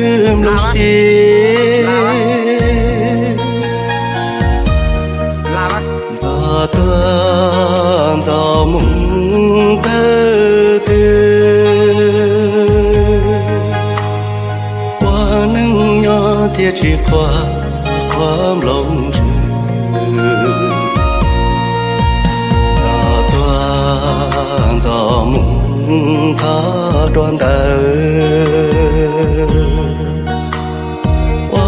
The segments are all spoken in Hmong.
Lub siab ntxov tuag ntxov mus thawj twg, ua neej nyob thiaj tsis qhuas qhuav nplooj ntswg. Ntxov tuag ntxov mus thov dua ntawd, ua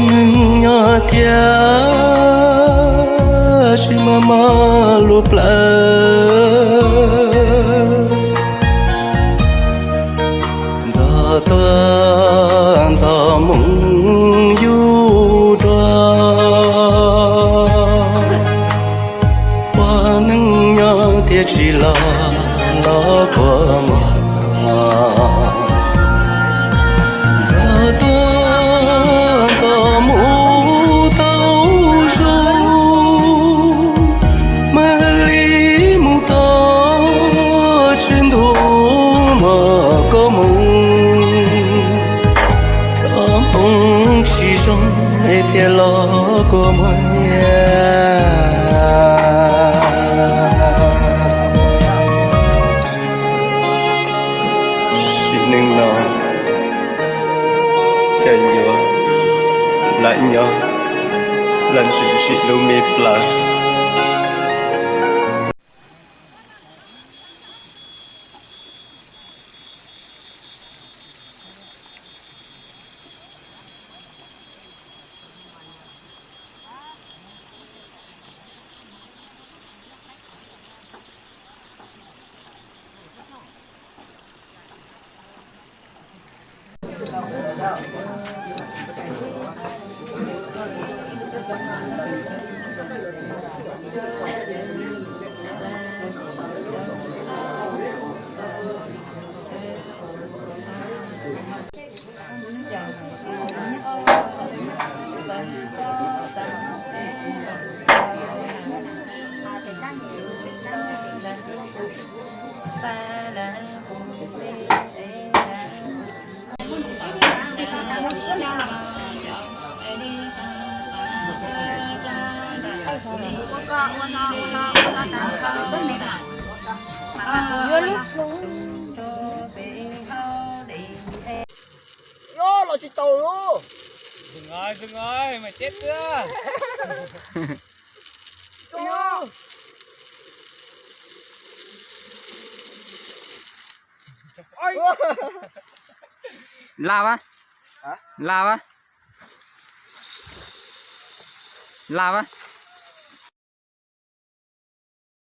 neej nyob thiaj tsis maj maj lub plawv. Ntxov tuag ntxov mus yug dua, ua neej nyob thiaj tsis los los kua muag. Ntxov tuag ntxov mus tau zoo, mam li mus thov tsis ntuj muag kua muag. Txoj hmoo tsis zoo es thiaj los kua muag. Sim neej no cas yuav lam nyob lam ntsim sim lub me plawv. Yuav lub plhu. Los tsis tau. Dừng rồi, dừng rồi, mày chết chưa? Ôi. Lao á. Hả? Lao á. Lao á.